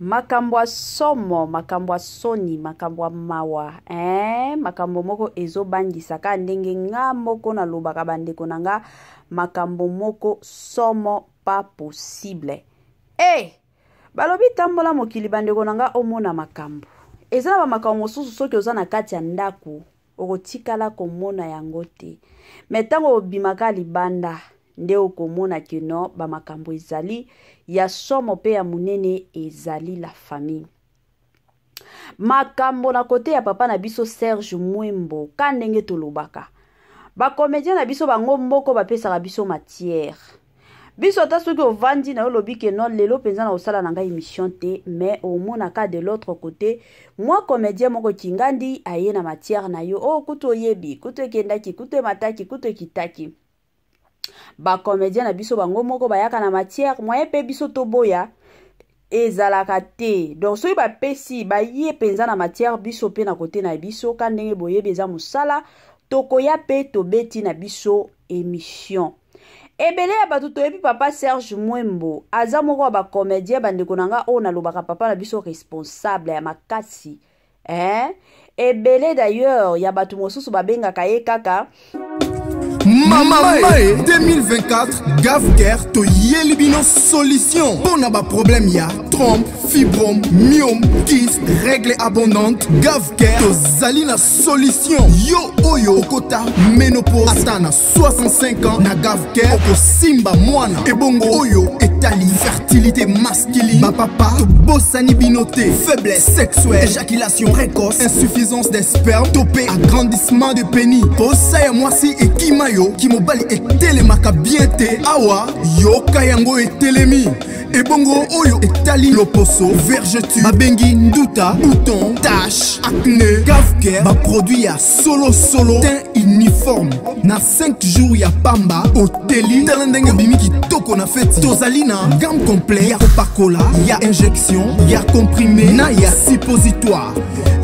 Makambo ya somo, makambo ya soni, makambo ya mawa, eh? Makambo moko ezobangisa kaka ndenge nga moko nalobaka bandeko na nga, makambo moko somo pas possible. Eh! Balobi tambola mokili bandeko na nga omona makambo. Eza na bamakambo mosusu soki oza na kati ya ndako okotikala komona yango te. Me ntango obimaka libanda nde okomona que non ba makambo ezali ya somo pe ya munene ezali la famille. Makambo na kote ya papa na biso Serge Mwembo ka ndenge tolobaka ba comedien na biso bango moko bapesaka biso matière biso ata soki ovandi na yo olobi ke non lelo mpenza na kosala na ngai émission te mais omonaka de l'autre côté mwa comédien moko kingandi aye na matière na yo oh kutu oyebi kutu ekendaki kutu emataki kutu ekitaki ba comédien na biso bango moko bayaka na matière moyen mpe biso toboya ezalaka te donc soki bapesi baye mpenza na matière biso mpe na kote na biso ka ndenge boyebi eza mosala tokoya mpe tobeti na biso émission ebele ya bato toyebi papa serge mwembo aza moko ya bacomédien bandeko na nga oyo nalobaka papa na biso responsable ya makasi eh? Ebele d'ailleurs ya bato mosusu babengaka ye kaka Mama Mae 2024 Gavcare toyeli bino solution mpo na baproblème ya trompe, fibrome, myome, kyste, règle abondante. Gavcare tozali na solution. Yo oyo okota ménopause ata na 65 ans, na Gavcare okosimba mwana. Ebongo oyo etali fertilité masculine, bapapa tobosani bino te. Faiblesse sexuelle, éjaculation précoce, insuffisance des spermes to mpe agrandissement de pénis, posa ya mwasi ekima yo, kimobali etelemaka bien te, awa yoka yango etelemi. Ebongo oyo etali loposo, vergeture babengi nduta, bouton, tache, acné, Gavcare baproduit ya solo solo, teint uniforme na 5 jours ya pamba oteli. Tala ndenge obimi kitoko na feti. Tozali na gamme complet ya kopakola, ya injection, ya comprimé na ya suppositoire.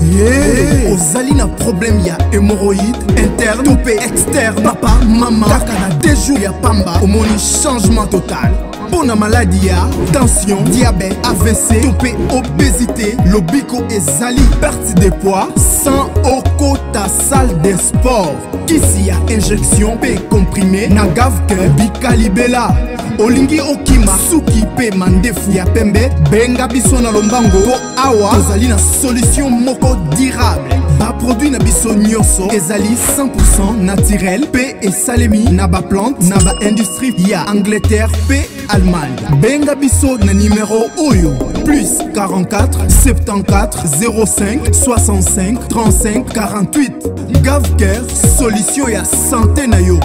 Yeah. Ozali na problème ya hémorroïde interne to mpe externe, papa mama, kaka na 2 jours ya pamba omoni changement total. Mpo na maladi ya tension, diabète, AVC to mpe obésité, lobiko ezali perte de poids sans okota salle de sport. Kisi ya injection mpe comprimé na Gavcare bikalibela. Olingi okima suki mpe mandefu ya pembe, benga biso na lombango mpo awa tozali na solution moko durable. Baproduit na biso nyonso ezali 100% naturel mpe esalemi na baplante na baindustrie ya Angleterre mpe Allemagne. Benga biso na numero oyo: plus 44 74 05 65 35 48. Gavcare, solution ya santé na yo.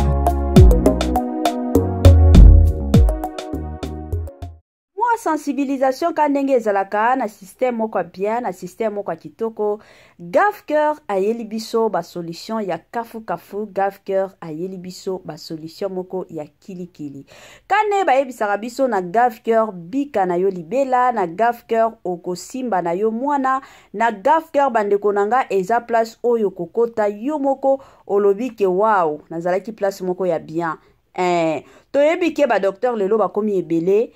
Mwa sensibilisation ka ndenge ezalaka na système moko ya bien, na système moko ya kitoko. Gavcare ayeli biso basolution ya kafukafu. Gavcare ayeli biso basolution moko ya kilikili. Kane bayebisaka biso na Gavcare bika na yo libela, na Gavcare okosimba na yo mwana, na Gavcare bandeko na nga eza place oyo kokota yo moko olobi ke wow, nazalaki place moko ya bien. Toyebi ke badocteur lelo bakomi ebele,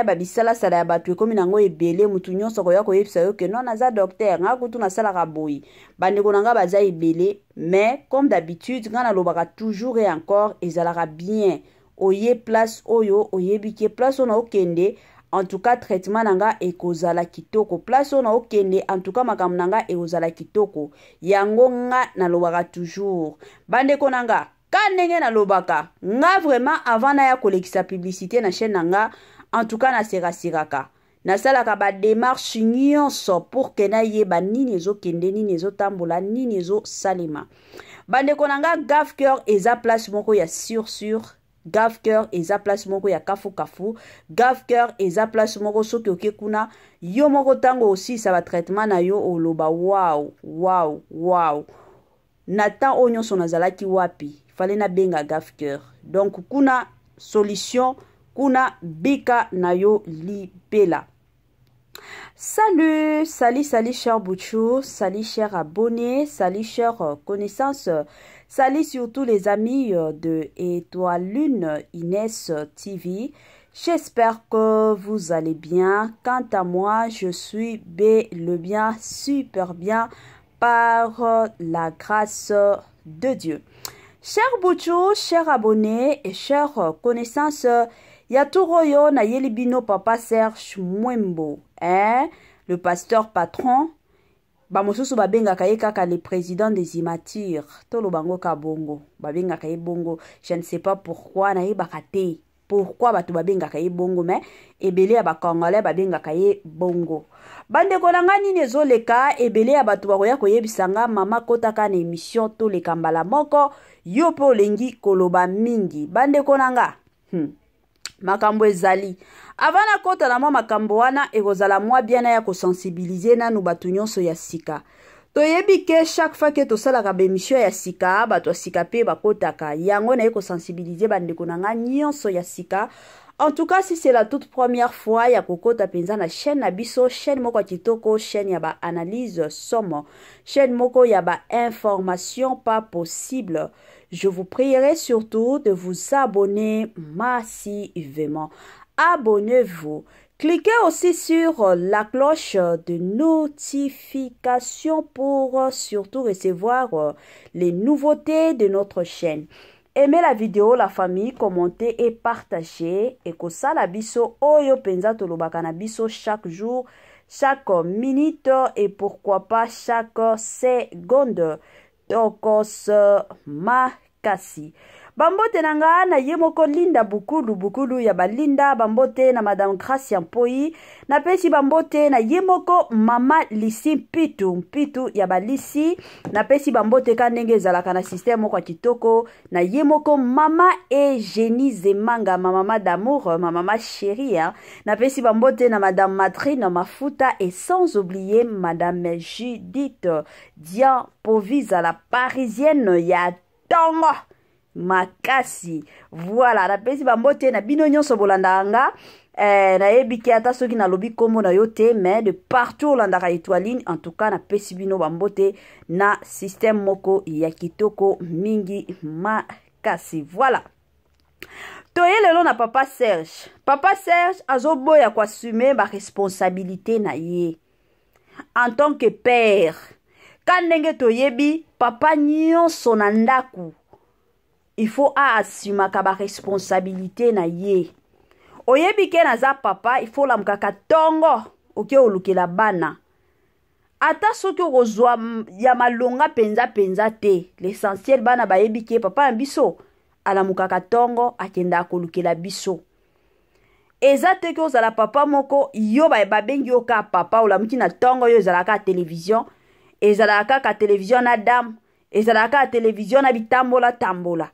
babisalasala ya bato ekomi nango ebele. Mutu nyonso akoya koyebisa yo ke non, naza docteur, nga kutu nasalaka boye. Bandeko na nga baza ebele, mais comme d'habitude nga nalobaka toujours et encore, ezalaka bien oye place oyo oyebi ke place oyo naokende, en tout cas traitement na nga ekozala kitoko, place oyo naokende, en tout cas makambo na nga ekozala kitoko. Yango nga nalobaka toujours, bandeko na nga, ka ndenge nalobaka nga vraiment avant naya kolekisa publicité na chaîne na nga, en tout cas naserasiraka, nasalaka badémarche nyonso pour ke nayeba nini ezokende, nini ezotambola, nini ezosalema. Bandeko na nga, Gavcare eza place moko ya sur sur. Gavcare eza place moko ya kafukafu. Gavcare eza place moko soki oke kuna yo moko, ntango osilisa batraitement na yo, oloba wow, wow, wow, na temps oyo nyonso nazalaki wapi? Fale nabenga Gavcare. Donc kuna solution, kuna bika na yo libela. Salut, salut, salut cher Bouchou, salut cher abonné, salut cher connaissance, salut surtout les amis de Étoile Lune Inès TV. J'espère que vous allez bien. Quant à moi, je suis bel le bien, super bien, par la grâce de Dieu. Cher Bouchou, cher abonné et chers connaissances, ya tour oyo nayeli bino papa Serge Mwembo, hein? Le pasteur patron. Bamosusu babengaka ye kaka le président des immatures. Toloba ngo ka bongo, babengaka ye bongo. Je ne sais pas pourquoi, nayebaka te pourquoi bato babengaka ye bongo, mais ebele ya bacongolais babengaka ye bongo. Bandeko na nga, nini ezoleka? Ebele ya bato bakoya koyebisa nga: "Mama, kotaka na émission, toleka mbala moko, yo mpe olingi koloba mingi." Bandeko na nga. Makambo ezali. Avant nakota na mwa makambo wana, ekozala mwa bien na ya kosensibiliser nanu bato nyonso ya sika. Toyebi ke chaque fois ke tosalaka baémission ya sika, bato ya sika mpe bakotaka. Yango naye kosensibiliser bandeko na nga nyonso ya sika. En tout cas, si c'est la toute première fois ya kokota mpenza na chaîne na biso, chaîne moko ya kitoko, chaîne ya baanalyse somo, chaîne moko ya bainformation pas possible, je vous prierai surtout de vous abonner massivement. Abonnez-vous. Cliquez aussi sur la cloche de notification pour surtout recevoir les nouveautés de notre chaîne. Aimez la vidéo, la famille, commentez et partagez. Et kosala biso oyo penza tolobaka na biso chaque jour, chaque minute et pourquoi pas chaque seconde. Tokos makasi. Bambote na nga na ye moko Linda Bukulu, Bukulu ya balinda. Bambote na Madame Gracia Mpoi. Napesi bambote na ye moko Mama Lisi Mpitu, Mpitu ya balisi. Napesi bambote ka ndenge ezalaka na système moko ya kitoko na ye moko Mama Eugénie Zemanga, ma mama d'amour, ma mama chérie, hein. Napesi bambote na Madame Madrine Mafuta et sans oublier Madame Judith Dian Povisa, la parisienne ya ntongo makasi. Voilà, napesi bambote na bino nyonso bolandaka nga. Nayebi ke ata soki nalobi nkombo na yo te, mais de partout olandaka Etoiline, en tout cas napesi bino bambote na système moko ya kitoko mingi makasi. Voilà, toye lelo na papa Serge. Papa Serge azoboya koassumer baresponsabilité na ye en tant que père. Ka ndenge toyebi, papa nyonso na ndako, il faut aassumaka baresponsabilité na ye. Oyebi ke naza papa, il faut olamukaka ntongo, oke olukela bana. Ata soki okozwa ya malonga mpenza mpenza te, l'essentiel bana bayebi ke papa na biso alamukaka ntongo, akendaka kolukela biso. Eza te ke ozala papa moko, yo babengi yo kaka papa, olamuki na ntongo, yo ezalaka télévision, ezalaka kaka télévision na dame, ezalaka kaka télévision na bitambola tambola.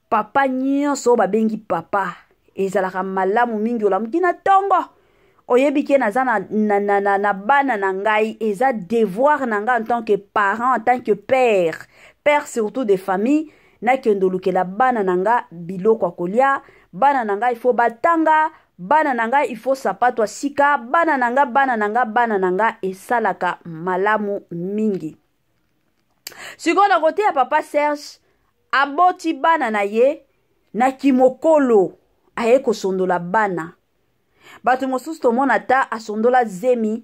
Papa nyonso oyo babengi papa, ezalaka malamu mingi olamuki na ntongo, oyebi ke naza na bana na ngai, eza devoir na ngai en tant que parent, en tant que père, père surtout de famille, nakende olukela bana na nga biloko ya kolia. Bana na ngai, il faut batanga. Bana na ngai, il faut sapato ya sika. Bana na nga, bana na nga, bana na nga, esalaka malamu mingi. Sikoyo na kote ya papa Serge, aboti bana na ye na kimokolo, aye kosondola bana. Bato mosusu tomona ata asondola zemi,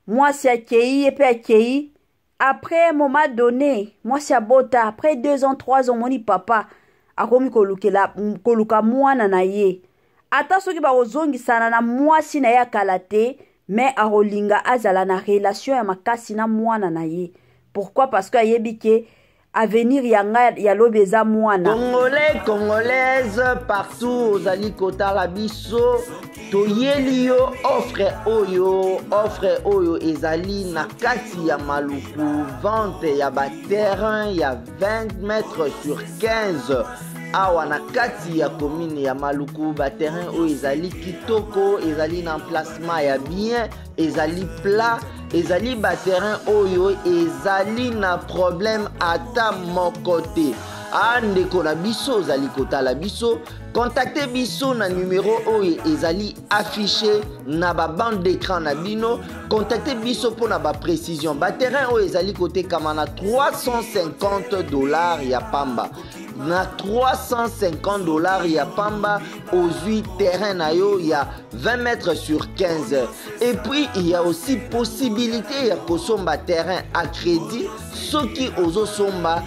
mwasi akei, ye mpe akei. Après un moment donné, mwasi abota, après 2 ans, 3 ans, omoni papa akomi kolukela, koluka mwana na ye. Ata soki bakozongisana na mwasi na ye akala te, mais akolinga azala na relation ya makasi na mwana na ye. Pourquoi? Parce que ayebi ke avenir ya ngai ya lobi eza mwana. Congolais, Congolaise partout ozali kotala biso, toyeli yo offre oyo. Offre oyo ezali na kati ya Maluku, vente ya baterrain ya 20 mètres sur 15 awa na kati ya commune ya Maluku. Baterrain oyo ezali kitoko, ezali na emplacement ya bien, ezali plat, ezali baterrain oyo ezali na problème ata moko te. A ndeko na biso ozali kotala biso, contacte biso na numero oyo ezali affiché na babande d'écran na bino. Contacte biso mpona baprécision. Baterrain oyo ezali kotekama na 350 dollars ya pamba. Na 350 $ ya pamba, ozwi terrain na yo ya 20 mètres sur 15. Et puis il y a aussi possibilité ya kosomba terrain à crédit soki ozosomba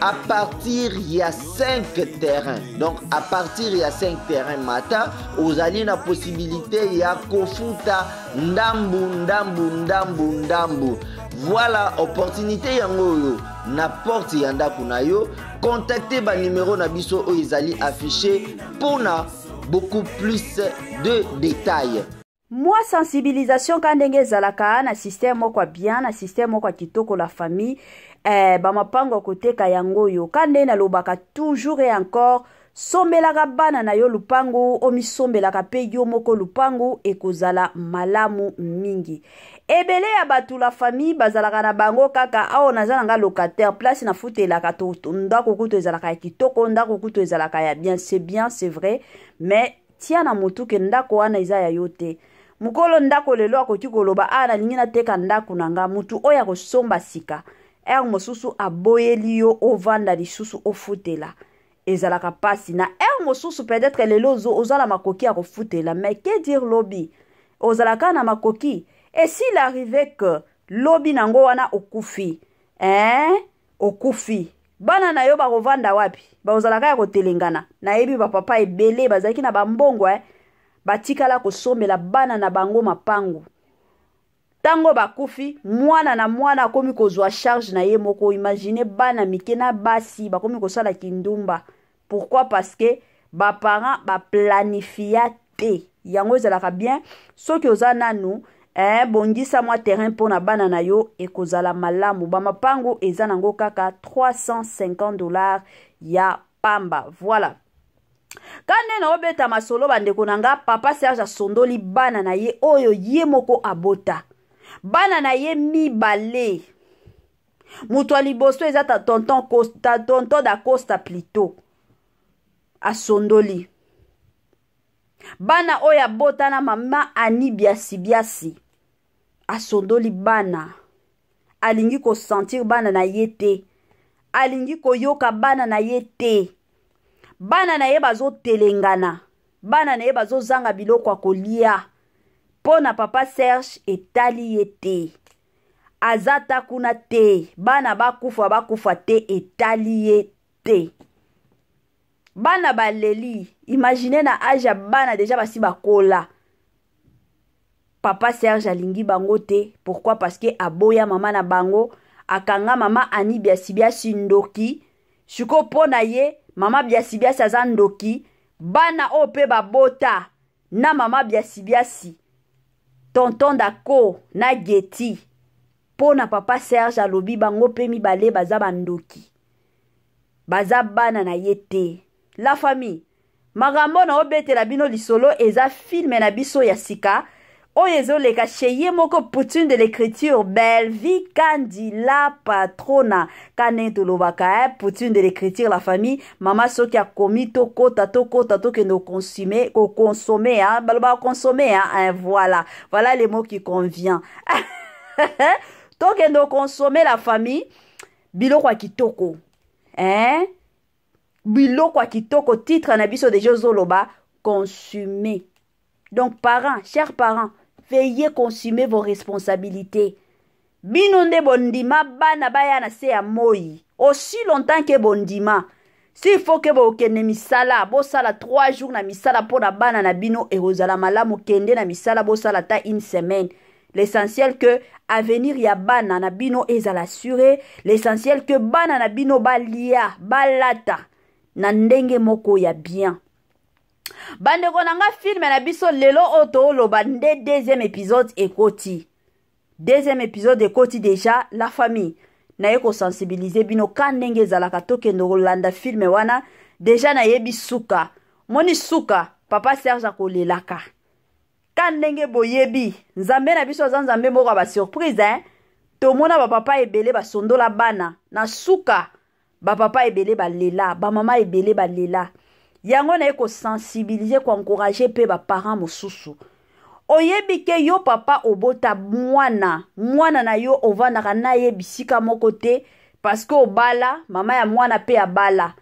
à partir ya 5 terrains. Donc à partir ya 5 terrains mata, ozali na possibilité ya kofuta ndambu ndambu ndambu ndambu. Voilà opportunité yango oyo na porte ya ndako na yo. Contacte banimero na biso oyo ezali affiché mpona beaucoup plus de détails. Mwa sensibilisation ka ndenge ezalaka na système moko ya bien, na système moko ya kitoko, la famille. Bamapango ya koteka yango oyo. Ka nde nalobaka toujours et encore, sombelaka bana na yo lupangu, omisombelaka mpe yo moko lupangu, ekozala malamu mingi. Ebele ya bato, la famille, bazalaka na bango kaka awa: naza na nga locataire, place nafutelaka, ndako kutu ezalaka ya kitoko, ndako kutu ezalaka ya bien. C'est bien, c'est vrai, mais tia na motu ke ndako wana eza ya yo te. Mokolo ndako lelo akoki koloba: "A, nalingi nateka ndako na nga." Motu oyo akosomba sika, heure mosusu aboyeli yo ovanda lisusu, ofutela, ezalaka mpasi. Na heure mosusu, peut-être lelo oza na makoki ya kofutela, mais que dire lobi ozalaka na makoki? Et s'il arrive que lobi nango wana okufi, hein? Okufi, bana na yo bakovanda wapi? Bazalaka ya kotelengana. Nayebi bapapa ebele bazalaki na bambongo, batikala kosombela bana na bango mapangu. Ntango bakufi, mwana na mwana akomi kozwa charge na ye moko. Imagine, bana mike na basi bakomi kosala kindumba. Pourquoi? Parce que baparent baplanifia te. Yango ezalaka bien soki oza nanu, bongisa mwa terrain mpo na bana na yo, ekozala malamu. Bamapango eza nango kaka 350 $ ya pamba. Voilà ka nde na obeta masolo. Bandeko na nga, papa Serge asondoli bana na ye oyo ye moko abota, bana na ye mibale. Moto ya liboso eza ta tonton, ta tonton Dacosta plutôt. Asondoli bana oyo abota na mama Ani Biasibiasi. Asondoli bana, alingi kosentir bana na ye te, alingi koyoka bana na ye te. Bana na ye bazotelengana, bana na ye bazozanga biloko ya kolia. Mpo na papa Serge, etali ye te, aza ta kuna te. Bana bakufa, bakufa te, etali ye te. Bana baleli. Imagine, na âge ya bana déjà basi bakola, papa Serge alingi bango te. Pourquoi? Parce que aboya mama na bango, akanga mama Ani Biasibiasi ndoki. Sikoyo mpo na ye, mama Biasibiasi aza ndoki. Bana oyo mpe babota na mama Biasibiasi, tonton Dako na Geti, mpo na papa Serge, alobi bango mpe mibale baza bandoki, baza bana na ye te. La famille, makambo na obetela bino lisolo eza film na biso ya sika oyo ezoleka chez ye moko Poutine de l'écriture, Belvi Kandila Patrona. Kane tolobaka, Poutine de l'écriture, la famille. Mama soki akomi, tokota, tokota, tokende koconsume, kokonsome, hein? Balobaka consommer, hein? Voilà, voilà les mots qui convient. Tokende kokonsome, la famille, biloko ya kitoko, hein? Biloko ya kitoko. Titre na biso déjà ozoloba consumer. Donc parents, chers parents, veuillez consumer vos responsabilités. Bino nde bondima bana baya na se ya moi. Aussi longtemps ke bondima, s'il faut ke bokende misala, bosala 3 jours na misala mpo na bana na bino, ekozala malamu. Kende na misala, bosala ata une semaine. L'essentiel que avenir ya bana na bino ezala assuré, l'essentiel que bana na bino balia, balata na ndenge moko ya bien. Bandeko na nga, film na biso lelo oyo tooloba nde deuxième épisode ekoti. Deuxième épisode ekoti déjà, la famille. Naye kosensibilize bino ka ndenge ezalaka. Tokende kolanda film wana. Déjà nayebi suka, moni suka papa Serge akolelaka ka ndenge boyebi. Nzambe na biso aza Nzambe moko ya basurprise, hein? Tomona bapapa ebele basondola bana, na suka bapapa ebele balela, bamama ebele balela. Yango naye kosensibilize, koencourage mpe baparent mosusu. Oyebi ke yo papa obota mwana, mwana na yo ovandaka na ye bisika moko te, parce que obala, mama ya mwana mpe abala.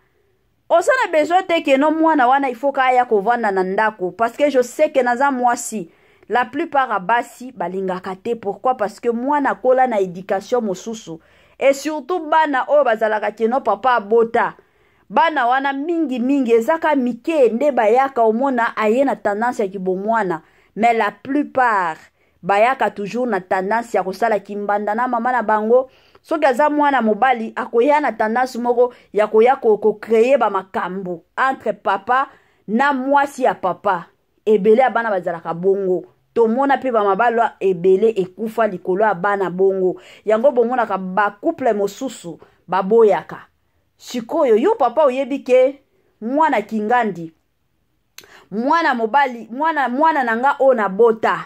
Oza na besoin te que no mwana wana il faut ka aya kovanda na ndako, parce que je sais que naza mwasi. La plupart ya basi balingaka te. Pourquoi? Parce que mwana akola na éducation mosusu, et surtout bana oyo bazalaka que no papa abota bana wana mingi mingi ezaka mike nde bayaka omona aye na tendance ya kibomwana. Mais la plupart bayaka toujours na tendance ya kosala kimbanda na mama na bango. Soki aza mwana mobali, akoya na tendance moko ya koya kocréer bamakambo entre papa na mwasi ya papa. Ebele ya bana bazalaka bongo. Tomona mpe bamabala ebele ekufa likolo ya bana bongo. Yango bomonaka bacouple mosusu baboyaka. Sikoyo yo papa oyebi ke mwana kingandi, mwana mobali, mwana na nga oyo nabota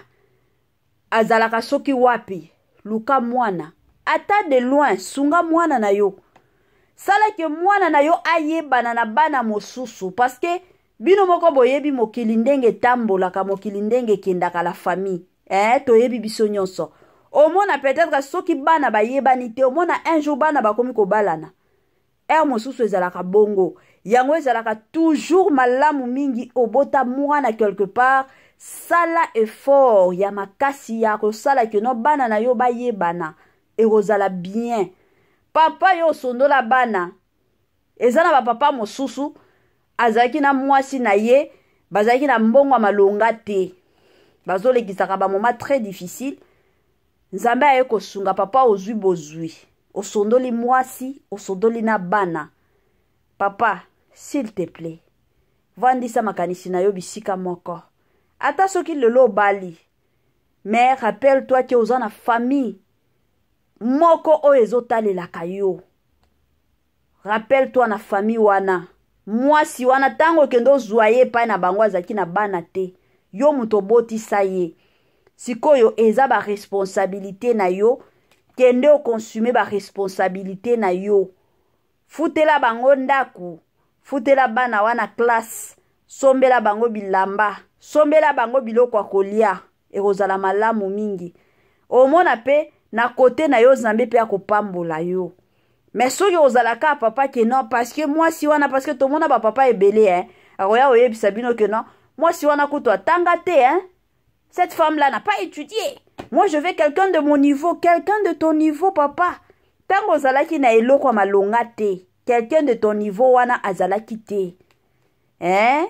azalaka soki wapi, luka mwana ata de loin, sunga mwana na yo, salaki mwana na yo ayebana na bana mosusu, parce que bino moko boyebi mokili ndenge etambolaka, mokili ndenge ekendaka. La famille, toyebi biso nyonso. Omona peut-être soki bana bayebani te, omona un jour bana bakomi kobalana. Heure mosusu ezalaka bongo. Yango ezalaka toujours malamu mingi obota mwana quelque part, sala effort ya makasi ya kosala que no bana na yo bayebana, ekozala bien. Papa, yo osondola bana. Eza na bapapa mosusu azalaki na mwasi na ye, bazalaki na mbongo ya malonga te, bazolekisaka bamoments très difficile. Nzambe aye kosunga papa, ozwi bozwi, osondoli mwasi, osondoli na bana. Papa, s'il te plaît, vandisa makanisi na yo bisika moko. Ata soki lelo obali, mais rappelle toi que oza na famille moko oyo ezotalelaka yo. Rappelle toi na famille wana, mwasi wana, ntango okende ozwa ye epai na bango, azalaki na bana te. Yo moto obotisa ye. Sikoyo eza baresponsabilité na yo. Kende oconsume baresponsabilité na yo, futela bango ndako, futela bana wana classe, sombela bango bilamba, sombela bango biloko ya kolia. Ekozala malamu mingi. Omona mpe na kote na yo, Nzambe mpe akopambola yo. Mais soki ozalaka papa que non, parce que mwasi wana, parce que tomona bapapa ebele, hein, akoya oyebisa bino que non, mwasi wana kutu atanga te, hein, cette femme là n'a pas étudié, moi je veux quelqu'un de mon niveau. Quelqu'un de ton niveau, papa, ntango ozalaki na eloko ya malonga te, quelqu'un de ton niveau wana azalaki te, hein?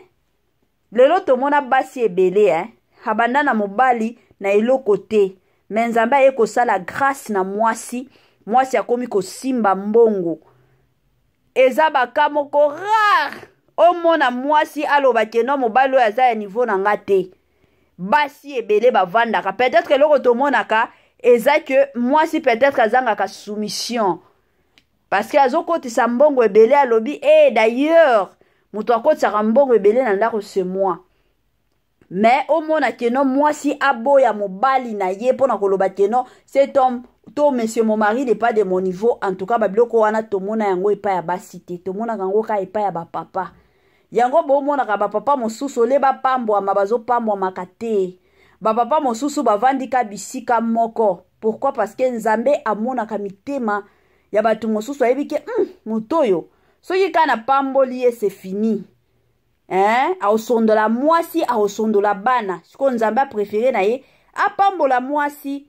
Lelo tomona basi ebele, hein, abanda na mobali na eloko te, mais Nzambe aye kosala grâce na mwasi, mwasi akomi kosimba mbongo. Eza baka moko rare omona mwasi aloba que no, mobali oyo aza ya niveau na nga te. Basi ebele bavandaka, peut-être eloko tomonaka eza que mwasi peut-être azangaka soumission, parce que azokotisa mbongo ebele. Alobi e d'ailleurs moto akotisaka mbongo ebele na ndako, c'est moi. Mais omona que no, mwasi aboya mobali na ye mpona koloba que no, cet homme to monsieur mon mari n'est pas de mon niveau. En tout cas, babiloko wana tomona yango epai ya basi te, tomonaka yango kaka epai ya bapapa. Yango bomonaka bapapa mosusu ole bapambwama, bazopambwamaka te. Bapapa mosusu bavandi ka bisika moko. Pourquoi? Parce que Nzambe amonaka mitema ya bato mosusu, ayebi que moto oyo soki kaka napamboli ye, c'est fini, hein? Aosondola mwasi, aosondola bana. Sikoyo Nzambe apréféré na ye apambola mwasi.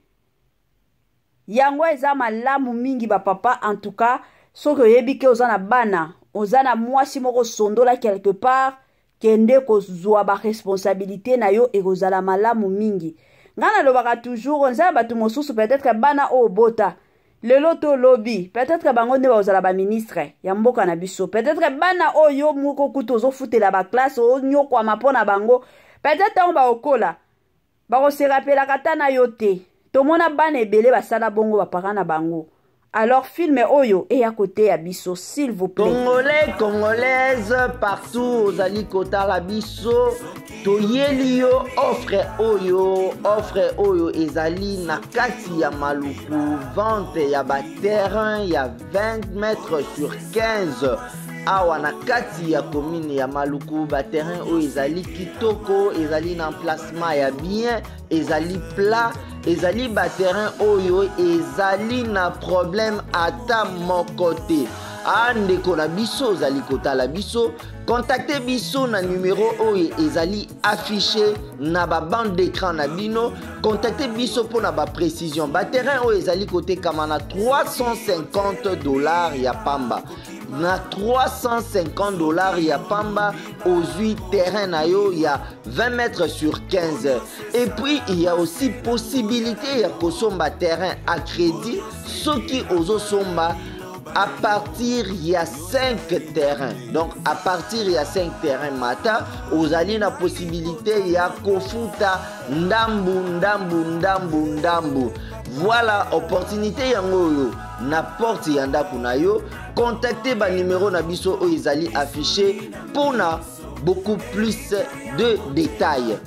Yango eza malamu mingi, bapapa. En tout cas, soki oyebi que oza na bana, oza na mwasi moko osondola quelque part, kende kozwa baresponsabilité na yo, ekozala malamu mingi. Ngai nalobaka toujours, eza na bato mosusu, peut-être bana oyo obota lelo to lobi, peut-être bango nde bazala baministre ya mboka na biso. Peut-être bana oyo moko kutu ozofutela baclasse, onyokwama mpo na bango, peut-être ntango bakokola bakoserapelaka ata na yo te. Tomona bana ebele basala bongo bapara na bango. Alors film oyo eya koteya biso, s'il vous plaît. Congolais, Congolaise partout ozali kotala biso, toyeli yo offre oyo. Offre oyo ezali na kati ya Maluku, vente ya baterrain ya 20 mètres sur 15 awa na kati ya commune ya Maluku. Baterrain oyo ezali kitoko, ezali na emplacement ya bien, ezali plat, ezali baterrain oyo ezali na problème ata moko te. A ndeko na biso ozali kotala biso, contacte biso na numero oyo ezali affiché na ba bande d'écran na bino. Contacte biso mpona ba précision. Baterrain oyo ezali kotekama na 350 $ ya pamba. Na 350 $ ya pamba, ozwi terrain na yo ya 20 mètres sur 15. Et puis il y a aussi possibilité ya kosomba terrain à crédit soki ozosomba à partir ya 5 terrains. Donc à partir ya 5 terrains mata, ozali na possibilité ya kofuta ndambu ndambu ndambu ndambu. Voilà opportunité yango oyo na porte ya ndako na yo. Contacte banimero na biso oyo ezali affiché mpona beaucoup plus de détails.